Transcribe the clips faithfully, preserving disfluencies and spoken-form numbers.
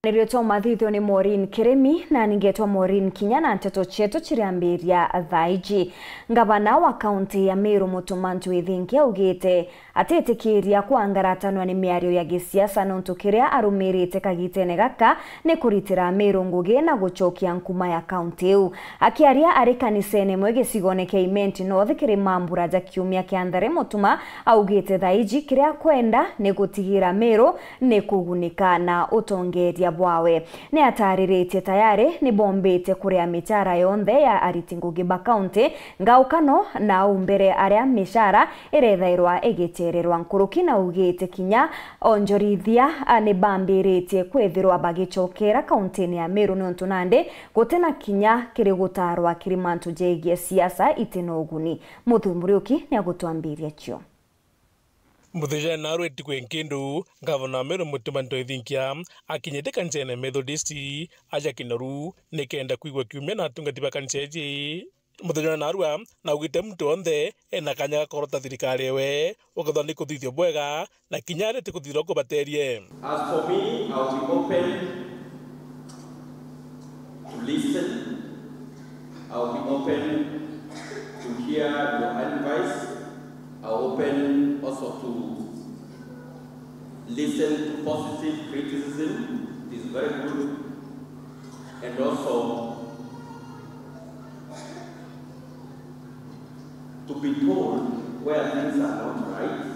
Ni riitwa mathithio ni Maureen Kirimi, na ningetwa Maureen Kinya, na nteto cietu ciriambiria thaa iji. Ngavana wa kaunti ya Meru Mutuma M'Ethingia augite atitikiria kwangaratanwa ni miario ya gisiasa, nontu kiria arumirite kagitene gaka ni kuritira Meru ngugi na gucokia nkuma ya kaunti iu. Akiaria ari kanisene imwe gicigone kia Imenti North kiri mambura ja kiumia kia nthari, Mutuma augite thaa iji kiria akwenda ni gutigira Meru ni kugunika na utongeria bwawe. Ni atariritie tayari ni bombite kuria michara yonthe ya ariti ngugi ba kaunti, ngaukano na au mbere aria michara irethairwa igichererwa nkuruki, na augite kinya onjorithia, a, ni bambiritie kwithirwa bagicokera kauntini ya Meru, niuntu nandi gutina kinya kiri gutarwa kiri mantu jegie siasa itina uguni. Muthumburi Uki ni agutwambiria cio. Muthenya na rweti kwi nkindu, Ngavana wa Meru Mutuma M'Ethingia akinyite kanisene Methodist aja Kinoru nikenda kwigua kiumia na atungati ba kanisa iji. Muthenya wa narua, na augite muntu onthe ena kanya ga korota thirikari ewe, ukethwa ni kuthithio bwega, na kinya arete kuthithirwa kubaterie. As for me, I'll be open to listen. I'll be open to hear your advice. I'll open also to listen to positive criticism. It is very good. And also to be told where things are not right,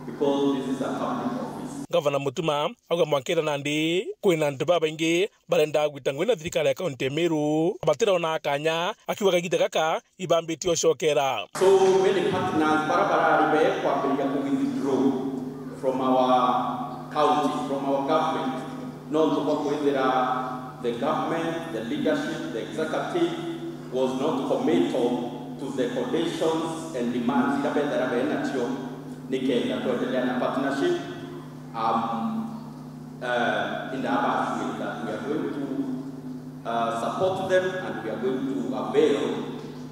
because this is a public office. Ngavana Mutuma auga mwankira nandi kwina antu babaingi barenda gwita ngugi na thirikari ya kaunti ya Meru, batirona kanya, akiuga kagita gaka ibambitie ucokera. So many partners bara barari be kwambiriria ku withdraw from our county, from our government. Nontu bwa kwithira the government, the leadership, the executive was not committal to the conditions and demands iria bethera benacio nikenda twendelea na partnership. Um, uh, in the Abasi that we are going to uh, support them, and we are going to avail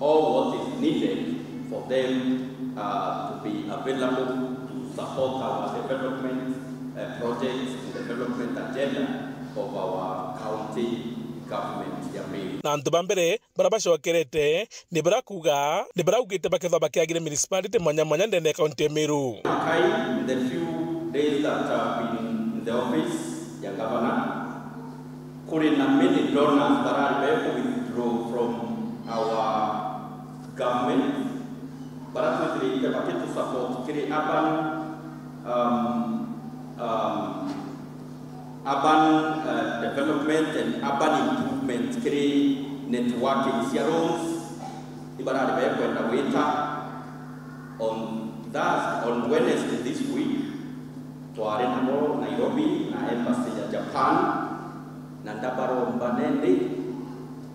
all what is needed for them uh, to be available to support our development uh, projects and development agenda of our county government ya Meru. Na antu ba mbere bara bacokerete ni bara kuuga, ni bara augite bakethwa bakiagire municipality mwanya mwanya ndene ya kaunti ya Meru. Kai, in the few days that I've been in the office ya governor, kuri na many donors barari be ku withdraw from our government, bara twithirite bakitu support kiri urban, um, um, urban uh, development and urban improvement kiri networking cia roads, ibarari be kwenda gwita on Thursday, on Wednesday this week. Twari nabo Nairobi na embassy ya Japan, na ndabaromba nendi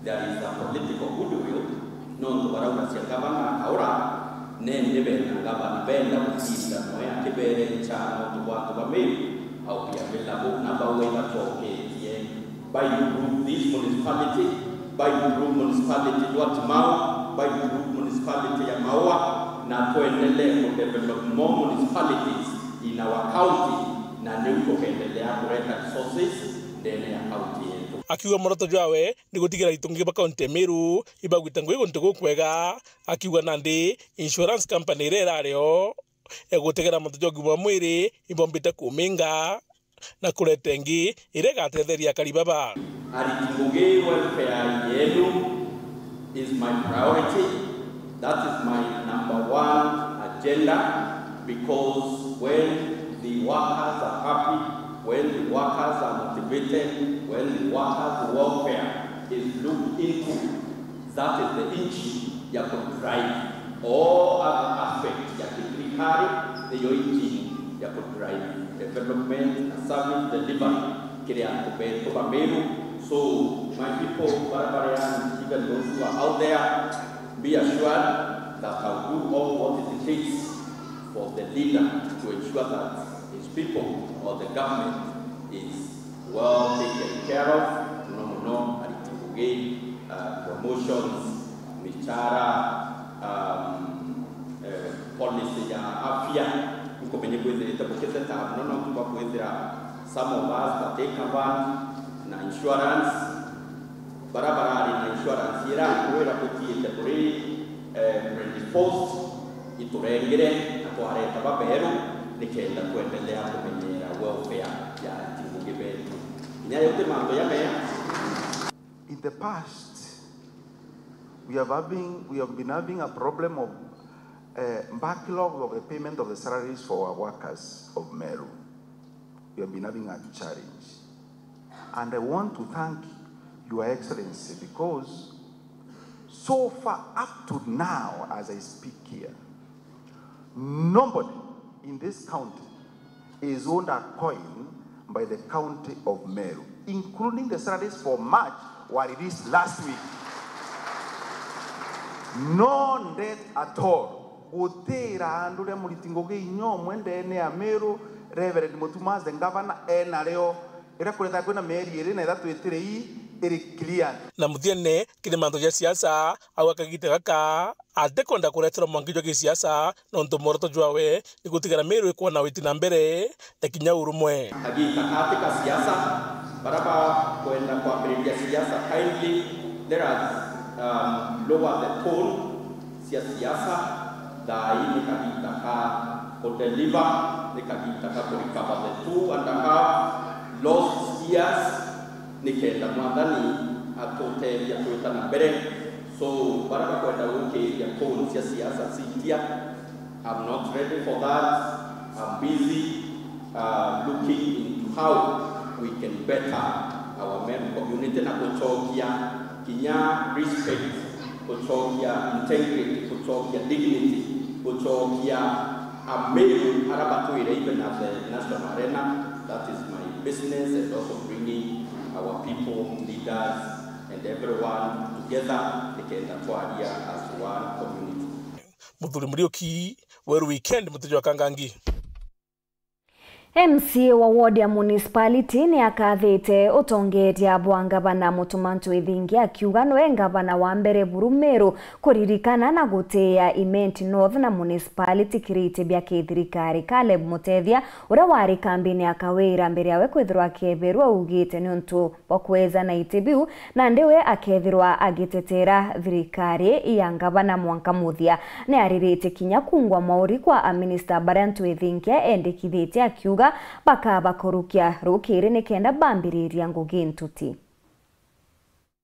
there is a political goodwill, nontu barauga cia ngavana akaura, nendi bena ngavana benda gutinda noe akiberenca nontu bwa antu ba Meru, au biamila bu na bau ibacoketie. By improve this municipality, by improve municipality Dwati Mau, by improve municipality ya Maua, na twendelee ku develop more municipalities in our county, na niu tukendelea kureta resources ndene ya county yetu. Akiuga muoroto jwawe ni gutigira itungi ba kaunti ya Meru ibagwita ngugi guntu gukwega, akiuga nandi insurance company iria irario egutegera mantu ja ugima bwa mwiri ibombite kuminga na kureta ingi iria igatetheria akari baba. Ariti ngugi, welfare yenu is my priority. That is my number one agenda, because when the workers are happy, when the workers are motivated, when the workers' welfare is looked into, that is the engine ya ku drive all other aspects ya kithirikari, niyo engine ya ku drive development na service delivery kiri antu betu ba Meru. So, my people, bara bari, even those who are out there, be assured that I'll do all what it takes for the leader to ensure that his people or the government is well taken care of, muno muno ariti ngugi, uh, promotions, michara, um, eh, policy ya afya. Nkumenye kwithirite bukiteta muno nontu bwa kwithira Some of us that take cover na insurance, bara barari na insurance ira nkwira butiite kuri, eh, predisposed, iturengire na twareta baberu nikenda kwendelea kumenyera welfare ya atungi betu. Kinya yo ti mantu jamea. In the past, we have having, we have been having a problem of, eh, backlog of the payment of the salaries for our workers of Meru. We have been having a challenge. And I want to thank Your Excellency because so far up to now, as I speak here, nobody in this county is owed a coin by the county of Meru, including the salaries for March were released last week. No debt at all. Gutira andu ria muriti ngugi inya umwe ndene ya Meru, Reverend Mutuma as the governor, ena rio. Riria kurethagwa kwina mieri iri na ithatu itiri ii iri clear. Na muthiene, kiri mantu ja siasa, au akagita gaka, atikwenda kureterwa mwanki jwa gisiasa, nontu mworoto jwawe ni gutigara Meru ikwona witi na mbere na kinya urumwe. Kagiita gati ka siasa, bara bakwenda kwambiriria siasa, kindly let us, um, lower the tone cia siasa. Thaa ii ni kagiita ka kudeliver, ni kagiita ka kurecover the two and a half lost years, nikenda Mwathani atutethia twita na mbere. So, bara bakwenda gukiria tone cia siasa citia, I'm not ready for that. I'm busy, uh, looking into how we can better our Meru community na gucokia kinya respect, gucokia integrity, gucokia dignity, gucokia Ameru aria batwire even at the national arena. That is my business, and also bringing our people, leaders, and everyone together, nikenda twaria as one community. Muthuri Muriuki, Weru Weekend, Mutiji wa Kangangi. M C A wa ward ya municipality ni akathite utongeeria bwa ngavana Mutuma Ntwithingia, akiuga noe ngavana wa mbere buru Meru kuririkana na gutiia Imenti North na municipality kiri iti bia kithirikari. Caleb Mutethia, uria wari kambini ya Kawira mbere yawe kwithirwa akieberwa, augite niuntu bwa kwejana iti biu, nandi we akethirwa agitetera thirikari ya ngavana mwanka muthia. Ni ariritie kinya kungwa mauri kwa aminista baria Ntwithingia endekithitie, akiuga bakabakurukia rukiri nikenda bambiriria ngugi ntuti.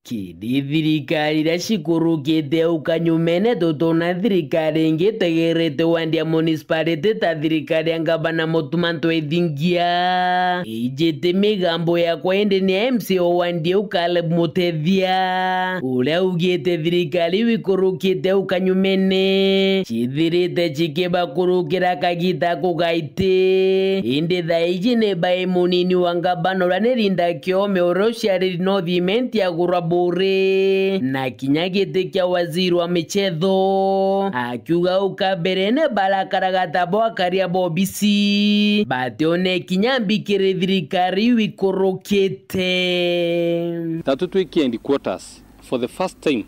Kiri thirikari iria cikurukite au kanyumene, tutona thirikari ingi itegerete wandi ya municipality ta thirikari ya ngavana Mutuma Ntwithingia. Ijite migambo yakwa, indi ni M C A wa wandi iu Caleb Mutethia, uria augite thirikari iu ikurukite au kanyumene cithirite cikibakurukira kagita kugaiti. Indi thaa iji ni bai munini wa ngavana uria ni Linda Kiome, uria uciariri North Imenti agurwa buri, na kinya giti kia waziri wa michetho. Akiuga au kabere ni barakaraga ta bwakaria bobisi, batione kinya mbi kiri thirikari iu ikurukite. Tatu twi ki headquarters, for the first time,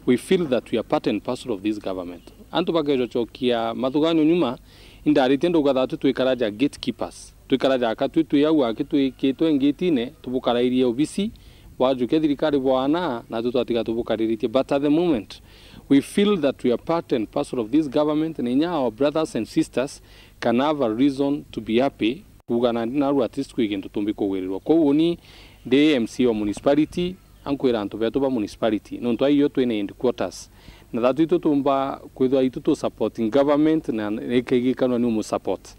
we feel that we are part and parcel of this government. Antu bakejocokia mathuganio nyuma, indaritie ndauga tatu twikara ja gatekeepers. Twikara ja aka twi twi au aki twikitwe ngitine, tubukarairie obisi, bwajukia thirikari bwaana, natu twatiga tubukariritie. But at the moment, we feel that we are part and parcel of this government, na inya our brothers and sisters can have a reason to be happy, kuuga nandi naru at least kwi gintu tumbi kugwirirwa. Kwou uni ndi M C A wa municipality, ankwira antu betu ba municipality, nontu aiyo twina headquarters. Na thatu itu tumba kwithwa itu tu supporting government, na ikigikanwa ni umusupport.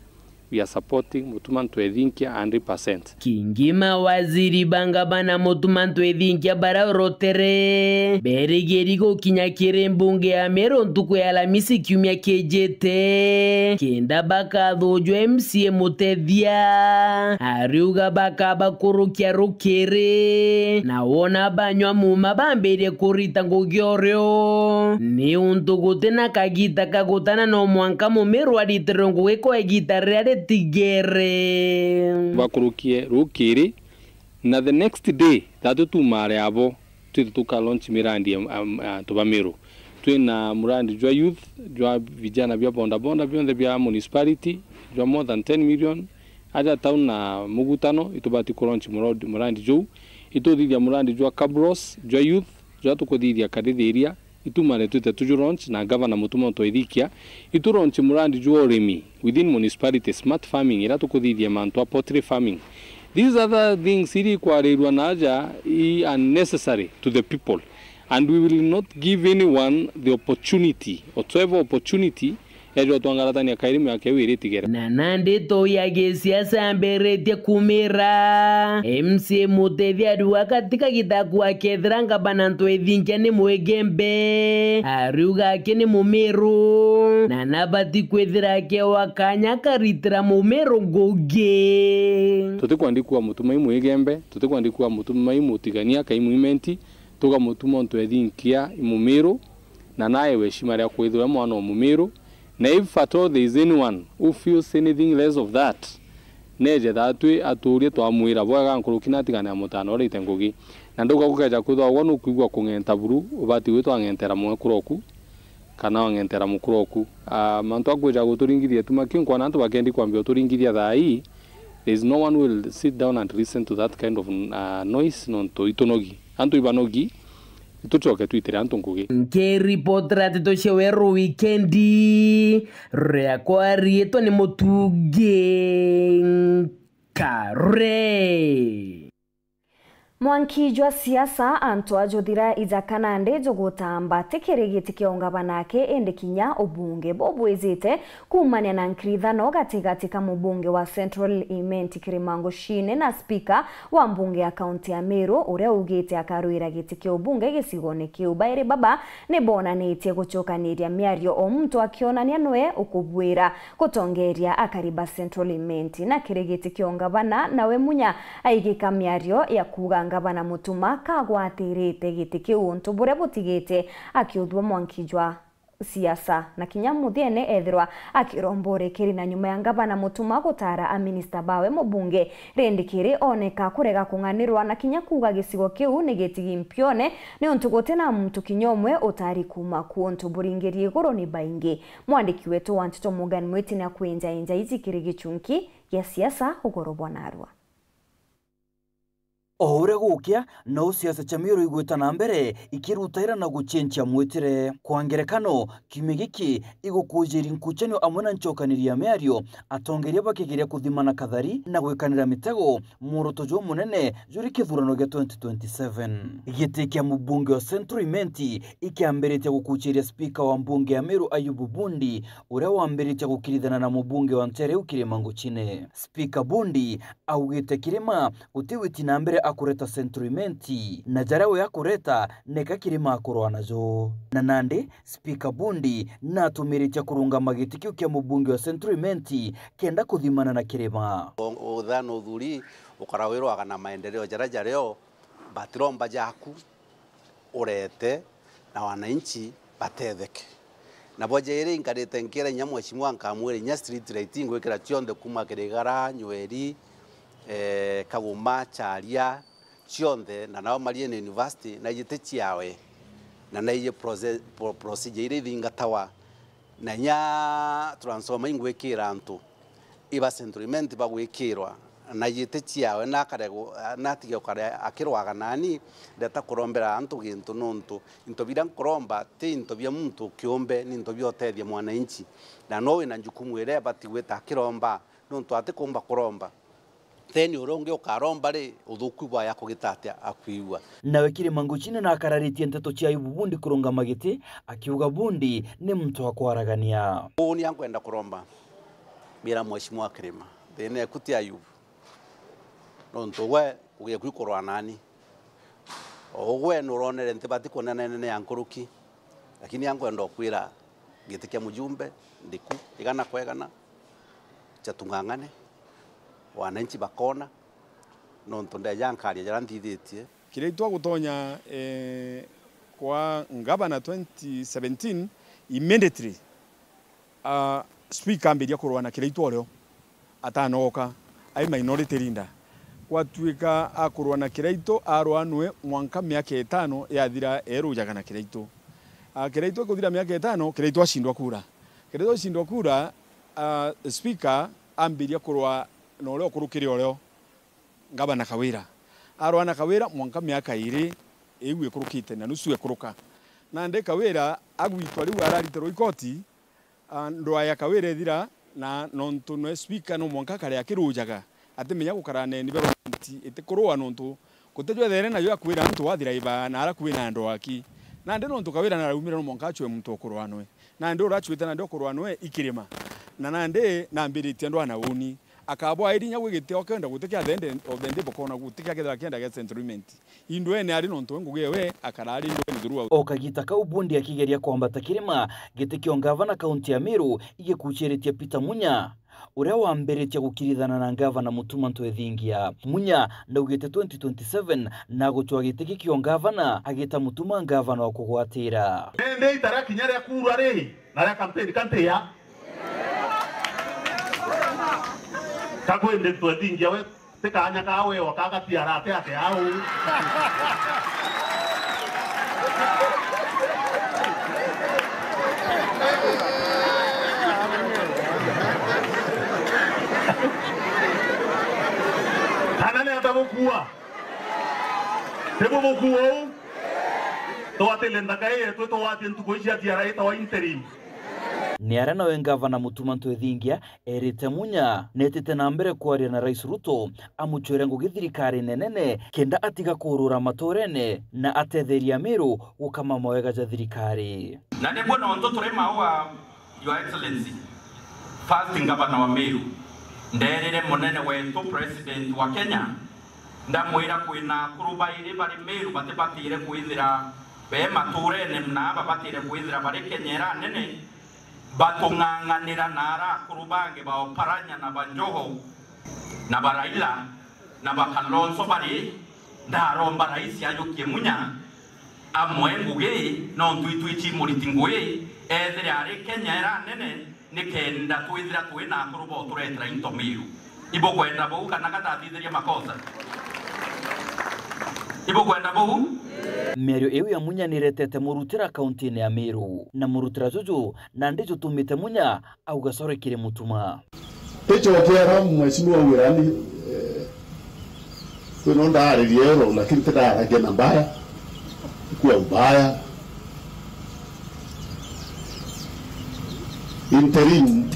We are supporting Mutuma Ntwethinkia a hundred percent. Kingi mawaziri ba ngavana Mutuma Ntwethinkia baraorotere berigiri gukinya kiri mbunge ya Meru ntuku ya Alamisi kiumia kijite, kenda bakathujwa M C A Mutethia. Ariuga bakabakurukia rukiri, na wona banywa muma bambirie kurita ngugi orio, niuntu gutina kagita ka gutana no mwanka Mumiru aritirwe ngugi kwa igita riria ritigere. Bakurukie rukiri, na the next day, thatu tumaare abo, twithe tuka launch mirandi ya, um, antu ba Meru. Twina murandi jwa youth, jwa vijana bia bodaboda bionthe bia municipality, jwa more than ten million, Aja town na mugutano, itubati ku launch murodi-, murandi juu. Ituthithia murandi jwa Kabros, jwa youth, jwa tukuthithia karithia iria. Itumanitwite tuju launch na gavana Mutuma M'Ethikia. Itu launch murandi jwa urimi within municipality, smart farming, iria tukuthithia mantu a poultry farming. These other things iri ikwarirua na aja i unnecessary to the people. And we will not give anyone the opportunity, whatsoever opportunity, ejwa twangaratania kairi miaka iu iri itigere. Na nandi to ya gisiasa yambiritie kumira. M C A Mutethi ariuga gati kagita aku akethira ngabana M'Ethikia ni Mwigembe. Ariuga aki ni Mumiru. Na nabati kwithira akewa kanya akaritira Mumiru ngugi. Tutikwendi kuuga Mutuma i Mwigembe, tutikwendi kuuga Mutuma i Mutigania, kai Mwimenti, tuga Mutuma M'Ethikia i Mumiru, na naewe heshima ria kwithirwa mwana o Mumiru. Na if at all there is anyone who feels anything less of that, neje thatwi aturie twamwira bwega nkuruki na atigane na mutana uria ite ngugi. Na ndauga gukeja kwithwa ugwe nukwigua kung'enta buru, ubati gwitwa ang'entera mwe kuroku, kana wang'entera mukuru oku. Ah, mantu a kwija guturingithia tu maki nkwana antu bakendi kwambia uturingithia thaa ii, there is no one will sit down and listen to that kind of, ah, noise, nontu itunogi. Antu ibanogi, itucoke twitire antu ngugi. Nkiripotera nteto cia Weru Wikendi, riakwa riitwa ni Mutungi Nkare. Mwanki jwa siasa, antu a juthira ija kana ndi jugutamba ti kiri giti kia ungavana aki, indi kinya ubunge bubwijite kuumania na nkirithano gatigati ka mubunge wa Central Imenti Kirima Nguchine na spika wa mbunge ya kaunti ya Meru, uria ugite akarwira giti kia ubunge gicigone kiu. Bairi baba ni bonanitie gucukaniria miario, o muntu akionania nwe ukubwira gutongeria akari ba Central Imenti. Na kiri giti kia ungavana, nawe Munya aigika miario ya kuuga ngavana Mutuma kagwatirite giti kiu untu buria butigite akiuthua mwanki jwa siasa, na kinya muthiene ethirwa akiromba urikiri. Na nyuma ya ngavana Mutuma gutara aminista bawe, mubunge Rindikiri oneka kurega kung'anirwa na kinya kuuga gicigo kiu ni gitigi mpione, niuntu guti na muntu kinya umwe utari kuuma ku. Untu buringiri iguru ni baingi. Mwandiki wetu wa nteto Morgan Mwiti ni akwinjainja iji kiri gichunki gia siasa ugoro bwa narua. O uria gukia, nou siasa cia Meru igwita na mbere ikirutaira na guchenchia mwitire. Kwa ngerekano, kiumia giki igukujiria nkuchanio amwe na nchokaniria ya miario, atongeria bakigeria kuthimana kathari na gwikanira mitego, mworoto juu munene juri kithurano gia twenty twenty-seven. Giti kia mubunge wa Central Imenti ikiambiritie gukuchiria spika wa mbunge ya Meru Ayubu Bundi, uria wambiritie gukirithana na mubunge wa Ntere Ukiri Manguchine. Spika Bundi augite Kirima guti witi na mbere akureta Central Imenti, na jaria we akureta neka Kirima akurwa najo. Na nandi, Spika Bundi natumiritie kurungama giti kiu kia mubunge wa Central Imenti kenda kuthimana na Kirima. Uthano uthuri ukara wirwaga na maendeleo jaria jario, batiromba jaku urete na wananchi batetheke. Na bwa jairi nkarite nkira inya mheshimiwa nkamwira inya street light ngwikira cionthe kuma Kirigara, Nyweri, eh, Kaguma, Charia, cionthe, na nao Mariene University, na ijite ciawe, na na ije proce-, pro-, procedure iria ithingatawa, na inya transformer ingwikira antu iba Central Imenti bagwikirwa, na ijite ciawe, na akare gu-, na atige ukare akirwaga nani, ndeta kurombera antu gintu, nontu into biria nkuromba ti into bia muntu kiumbe, ni into bia utethia mwananchi, na no wina njukumu iria ebati gwita akiromba, nontu atikumba kuromba. Then uria ungi ukaromba ri, uthuku bwaya kugita atia akwigua? Nawe Kirima Nguchine na akararitie nteto cia Ayubu Bundi kurungama giti, akiuga Bundi ni muntu wa kwaragania. Uuni ankwenda kuromba, mbira Mheshimiwa Kirima, thina eku ti Ayubu. Nontu we ugia kwi kurwa nani. O ugwe nuronere ntibati kunenenea nkuruki, lakini ankwenda ukwira giti kia mujumbe ndiku igana kwa igana, cha tung'ang'ane, wananchi bakona, nontu ndeja nkaria jaria nthithitie. Kiria itwa gutonya, eh, kwa ngavana twenty seventeen, immediately, ah, speaker ambiria kurwa na Kiraitu orio atanogoka, ai minority leader. Gwatuika akurwa na Kiraitu, arwa nwe mwanka miaka itano yathira erujaga na Kiraitu. Ah, Kiraitu ikuthira miaka itano, Kiraitu acindwa kura. Kiraitu acindwa kura, ah, speaker ambiria kurwa na uria ukurukire urio, Ngavana Kawira. Arwaa na Kawira mwanka miaka iiri iu ikurukite na nusu ikuruka. Nandi Kawira agwitwa riu araritirwa i koti, a, ndwaa ya Kawira ithira, na nontu nwe speaker no mwanka akare akirujaga, atimenya gukara na environment itikurua nontu gutijwethere nayo ya kwira antu wathira iba na ara kwina ndwaki. Nandi nontu Kawira naraumire no mwanka acwe muntu ukurwa nwe. Nandi uracuite nandi ukurwa nwe ikirima. Na nandi nambiritie ndwaa na uni. Akabwa irinya gwi giti okenda guti kia the end of the day bukona guti kia kethira kienda gia Central Imenti. Indwene ari nontu we ngugi ewe akara ari indwene throughout. O kagita kau bundi akigeria kwambata kirima, giti kio ngavana kaunti ya Meru igikuciritie Peter Munya, uria wambiritie gukirithana na ngavana Mutuma Ntwethingia. Munya naugite twenty twenty-seven na gucwa giti kio ngavana, agita Mutuma ngavana wa kugwatira. Nindi itara kinya ria kuura ri, na ria kampeni ka ntiya. Ka kwindi Ntwethingia we, ti kaanya ka wewa ka gatiara ati ati au. Kana ni ata bukua? Ti bu bukua uu? Twatile nthaka ii yetu, twatie ntuku ici cia tiara itawa interim. Ni aria nawe ngavana Mutuma Ntwethingia erite Munya netite na mbere kwaria na Rais Ruto amucwire ngugi thirikarine nene kenda atiga kurura maturene na atetheria Meru gukama mawega ja thirikari. Na nibwo nontu turi maua, Your Excellency, first Governor wa Meru, nderire munene wetu President wa Kenya, ndamwira kwina akuru bairi bari Meru batibatire kwithira be maturene na babatire kwithira bari Kenya ira nene, batung'ang'anira na ara akuru bangi ba Oparanya na ba Joho na ba Raila na ba Kalonzo bari, ndaromba rais ajukie Munya amwe ngugi, nontu itwici muriti ngui, ethire ari Kenya ira nene, nikenda twithira twi na akuru bo turetera into Meru. Ibukwenda buu kana gatathithiria makosa? Ibukwenda buu? Miario iu ya Munya niretete murutira kauntine ya Meru, na murutira juju nandi jutumite Munya auga sorry kiri Mutuma. Ticho kiara mheshimiwa Wirani, eh, kwino ndaaririe oro, lakini tindaragia na mbaya, kwa ubaya. Interim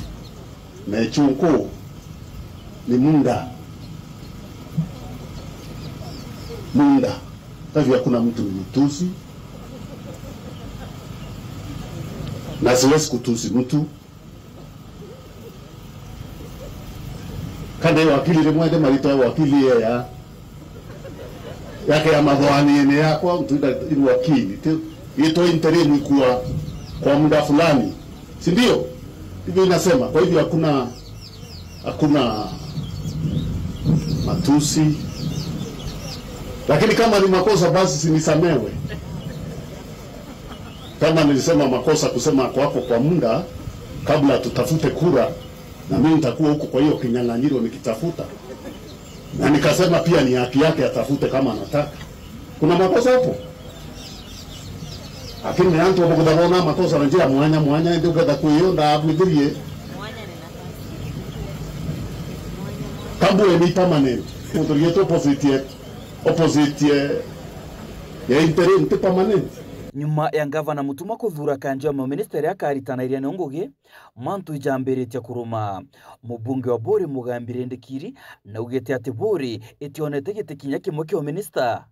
na ichunku ni muda. Muda. Kwa hivyo hakuna mtu ni mtusi. Na siwezi kutusi mtu. Kana wakili rimwe ndi marito ya wakili ya yake ya mathoani ene yakwa, mtu ita-, ni wakili. Ti, itwa interim kwa, kwa muda fulani. Si ndio? Hivyo inasema. Kwa hivyo hakuna, hakuna matusi. Lakini kama ni makosa, basi sinisamewe. Kama nilisema makosa kusema ako hapo kwa muda, kabla tutafute kura, na mimi nitakuwa huko kwa hiyo kinyang'anyiro nikitafuta. Na nikasema pia ni haki yake atafute kama anataka. Kuna makosa hapo? Lakini ni antu bakutha bona makosa na njira mwanya mwanya, indi uketha kwiyo ndabwithirie. Kabwe ni permanent. Muntu yetu opposite ye, opposite ye, ya interim ti permanent. Nyuma ya ngavana Mutuma kuthura kanjo ya maminista iria akaritana iria ni ngugi, mantu ijambiritie kuruma. Mubunge wa Buri Mugambi Rindikiri naugite ati Buri itionete giti kinya kimwe kia uminista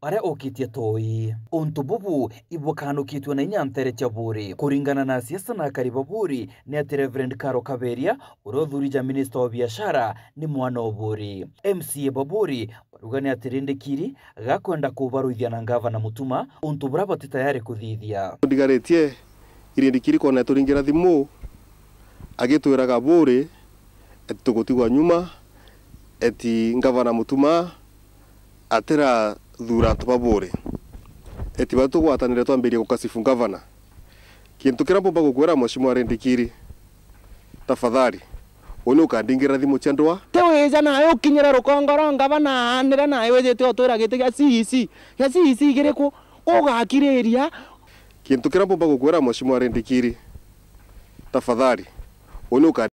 aria ukitie toi. Untu bubu ibukanukitue na inya ntere cia Buri. Kuringana na siasa na akari ba Buri, ni ati Reverend Karo Kaberia, uria uthuri ja minista wa biashara, ni mwana o Buri. M C A ba Buri barauga ni ati Rindikiri gakwenda kubaruithia na ngavana Mutuma, untu buria bati tayari kuthithia. Ndigaritie Rindikiri kwona turingira thimu, agitwiraga Buri ati tugutigwa nyuma, ati ngavana Mutuma atirathura antu ba Buri, ati ba tugwatanire twambirie gukasifu ngavana. Kintu kiria mpumba gukwira Mheshimiwa Rindikiri, tafadhali, uni ukandingira thimu cia ndwa. Ti wija nawe ukinyire rukongo rwa ngavana aanire nawe wijite utwira giti gia C E C. Gia C E C giriku? Ugakiriria. Kintu kiria mpumba gukwira Mheshimiwa Rindikiri, tafadhali, uni uka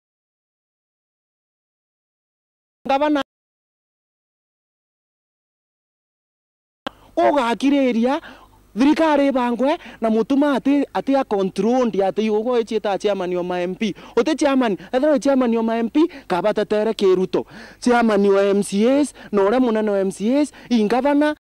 Ngavana ugakiriria thirikari ibangwe na Mutuma ati, ati a controlled, ati ugo iciita chairman wa ma M P. Uti chairman, ethira wi chairman wa ma M P, kaba tetere ki Ruto. Chairman wa M C As, na uria munene wa M C As, i ngavana.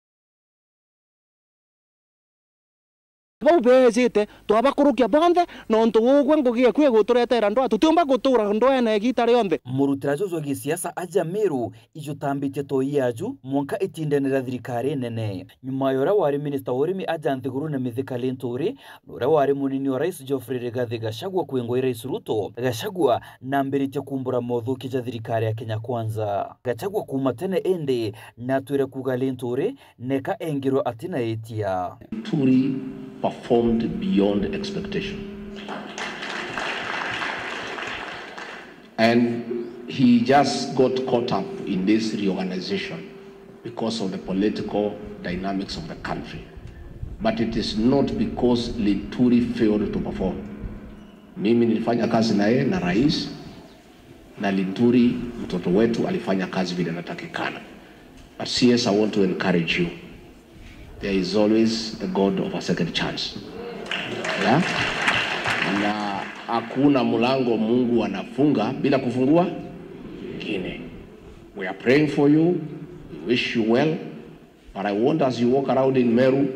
Bau beejite, twabakurukia bonthe, nontu ugwe ngugi eku iguturetera ndwaa, tutiumba gutura ndwaene igiita rionthe. Murutira juju jwa gisiasa aja Meru ijutambitie toi yaju mwanka itindene ria thirikari nene. Nyuma ya uria wari minista wa urimi aja nthigurune Mithika Linturi, na uria wari munini wa rais Geoffrey Rigathi Gachagua kwingwa i rais Ruto, Gachagua nambiritie kumbura mothuki ja thirikari ya Kenya Kwanza. Gachagua kuuma tene indi natwire kuuga Linturi neka engirwe atina itia. Linturi performed beyond expectation. And he just got caught up in this reorganization because of the political dynamics of the country. But it is not because Linturi failed to perform. Mimi nilifanya kazi na yeye na rais, na Linturi, mtoto wetu, alifanya kazi vile inatakikana. But C S, I want to encourage you. There is always a God of a second chance. Yeah? Na hakuna mlango Mungu anafunga bila kufungua ingine. We are praying for you. We wish you well. But I want, as you walk around in Meru,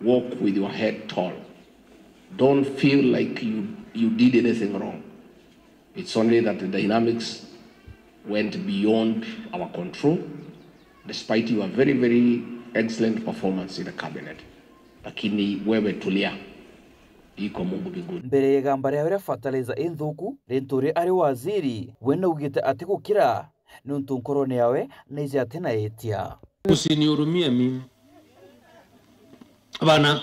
walk with your head tall. Don't feel like you, you did anything wrong. It's only that the dynamics went beyond our control, despite your very, very excellent performance in the cabinet. Lakini wewe tulia, iko Mungu mbinguni. Mbere ya igamba riawe ria fertilizer inthuku, Linturi ari waziri, we naugite ati gukira niuntu nkorone yawe naije atina itia. Usinihurumie mimi. Bana,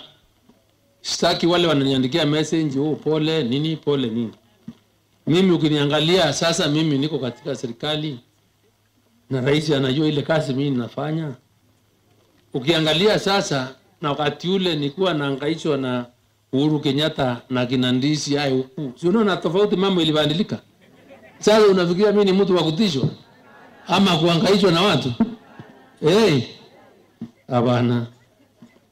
sitaki wale wananiandikia message, "Oh, pole nini, pole nini." Mimi ukiniangalia sasa, mimi niko katika serikali na rais anajua ile kazi mimi ninafanya. Ukiangalia sasa, na wakati ule nilikuwa nahangaishwa na Uhuru Kenyatta na kina Ndisi aye huku. Si unaona tofauti mambo ilibadilika? Sasa unafikiria mimi ni mtu wa kutishwa? Ama kuhangaishwa na watu? Eh, hapana.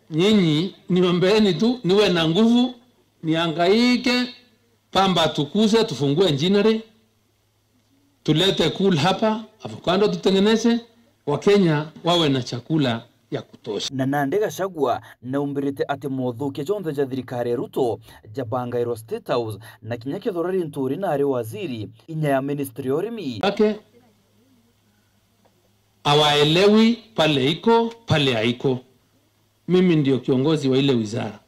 Nyinyi niombeeni tu niwe na nguvu, nihangaike, pamba tukuse, tufungue engineering, tulete cool hapa, avocado tutengeneze, Wakenya wawe na chakula ya kutosha. Na nandi Gachagua naumbirite ati mothukia jonthe ja thirikari ya Ruto jabangairwa State House, na kinya kethira Linturi naari waziri, inya ya ministry ya urimi. Ake hawaelewi pale iko, pale haiko. Mimi ndio kiongozi wa ile wizara.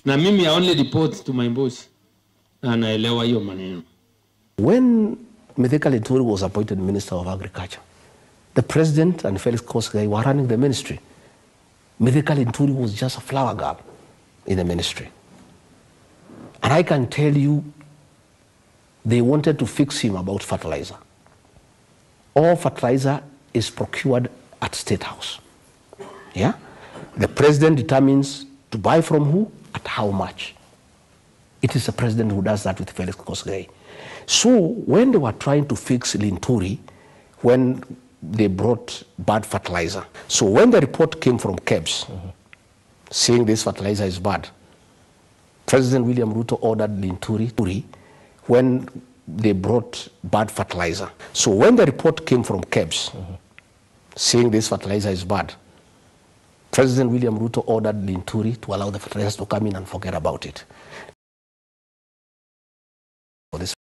Na mimi I only report to my boss. Na anaelewa hiyo maneno. When Mithika Linturi was appointed Minister of Agriculture, the president and Felix Koskei were running the ministry. Mithika Linturi was just a flower girl in the ministry. And I can tell you, they wanted to fix him about fertilizer. All fertilizer is procured at State House. Yeah? The president determines to buy from who, at how much. It is the president who does that with Felix Koskei. So when they were trying to fix Linturi, when they brought bad fertilizer. So when the report came from KEBS, saying this fertilizer is bad, President William Ruto ordered Linturi when they brought bad fertilizer. So when the report came from KEBS, saying this fertilizer is bad, President William Ruto ordered Linturi to allow the fertilizers to come in and forget about it. For this,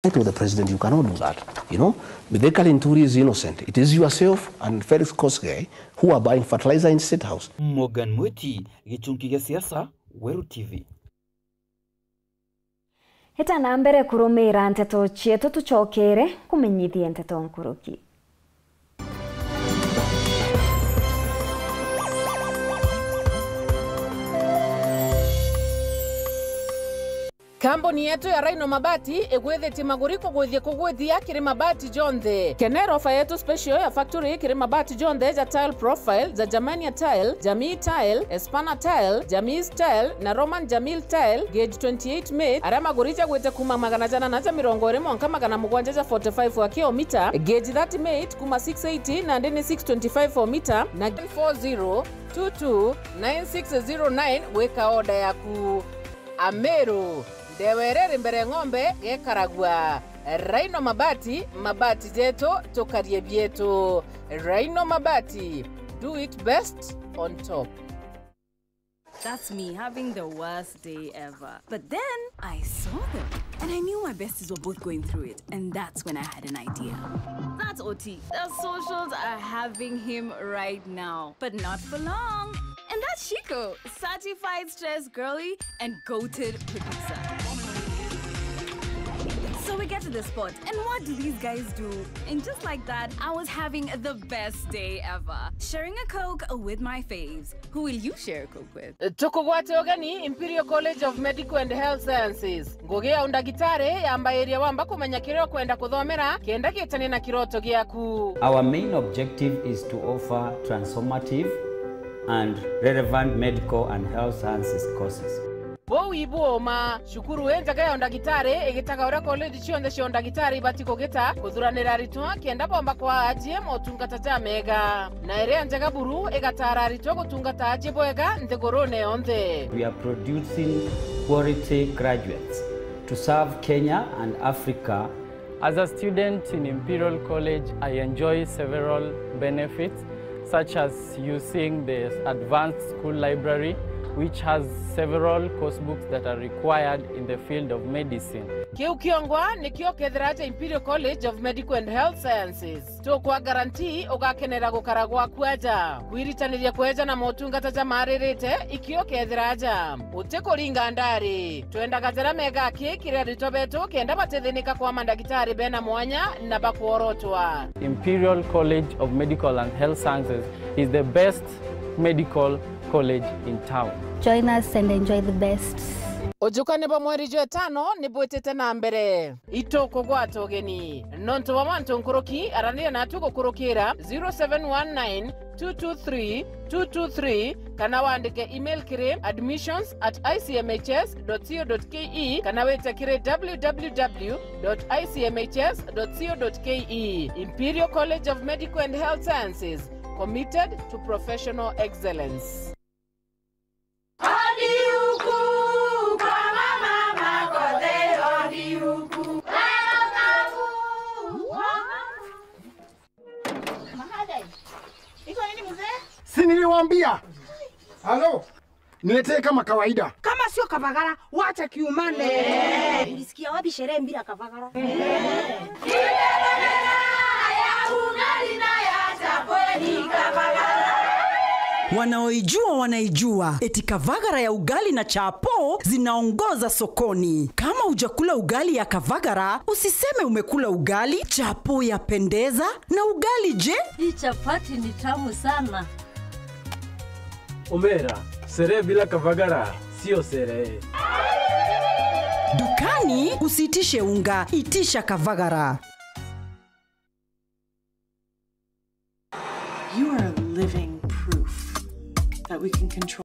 I told the president, "You cannot do that. You know, Mithika Linturi is innocent. It is yourself and Felix Koskei who are buying fertilizer in State House." Morgan Mwiti, Gichunki gia Siasa, Weru T V. Ita na mbere kurumira nteto cietu, tucokere kumenyithia nteto nkuruki. Kambuni yetu ya Rhino Mabati igwithitie maguri kugwithia kugwithia kiri mabati jonthe. Kenera ofa yetu special ya factory kiri mabati jonthe ja tile profile, ja Germania tile, Jamii tile, Espana tile, Jamii tile na Roman Jamil tile, gauge twenty-eight mate, aria maguri jagwite kuma magana jana na ja mirongo iri mwanka magana mugwanja ja forty-five wa kilomita, gauge thirty mate kuma six eighty nandi ni six twenty-five wa mita, na four zero two two nine six zero nine gwika oda yaku. Ameru, ndewa iria iri mbere ng'ombe gekaragua. Rhino Mabati, mabati jetu, tukarie bietu. Rhino Mabati, do it best on top. That's me having the worst day ever. But then I saw them and I knew my besties were both going through it. And that's when I had an idea. That's O T. The socials are having him right now, but not for long. And that's Shiko, certified stress girly and goated producer. So we get to the spot, and what do these guys do? And just like that, I was having the best day ever. Sharing a Coke with my faves. Who will you share a Coke with? Tukugwate ugeni Imperial College of Medical and Health Sciences. Ngugi ya undagitari yambairia wamba kumenya kiria ukwenda kuthomera kenda gitanie na kiroto giaku. Our main objective is to offer transformative and relevant medical and health sciences courses. Buu ibu uma, cukuru injega ya undagitari igitaga uria college cionthe cia undagitari ibati kugita kuthuranira aritwa kenda bomba kwaa ajie motungata jamega. Na iria njega buru igataara aritwa gutungata aji bwega nthigurune yonthe. We are producing quality graduates to serve Kenya and Africa. As a student in Imperial College, I enjoy several benefits, such as using the advanced school library, which has several course books that are required in the field of medicine. Kiu kiongwa nikio kethira aja Imperial College of Medical and Health Sciences. Tukwa guarantee ugakenera gukara gwaku aja. Kwiritaniria kweja na motungata jamaaririte, ikio kethira aja. Uti kuringa ndari. Twendaga jaria mega aki kiri aritwa betu kenda batithinika kwa mandagitari bena mwanya na bakworotwa. Imperial College of Medical and Health Sciences is the best medical college in town. Join us and enjoy the best. Ujuka ni bo mweri jwa itano ni bwitite na mbere. Itukugwata ugeni. Nontu bwa mantu nkuruki, araniria natu gukurukira zero seven one nine two two three two two three kana wandike email kiri admissions at I C M H S dot co dot K E kana wite kiri W W W dot I C M H S dot co dot K E. Imperial College of Medical and Health Sciences, committed to professional excellence. Odi huku kwa mama, makote, odi huku. Mahadai. Iko nini mzee? Si niliwaambia? Halo. Niletee kama kawaida. Kama sio kavagara, wacha kiumane. Eh. Ulisikia wapi sherehe bila kavagara? Wanaoijua wanaijua, eti kavagara ya ugali na chapo zinaongoza sokoni. Kama hujakula ugali ya kavagara, usiseme umekula ugali. Chapo yapendeza, na ugali je? Hii chapati ni tamu sana. Omera, sherehe bila kavagara sio sherehe. Dukani usiitishe unga, itisha kavagara. You are a living proof that we can control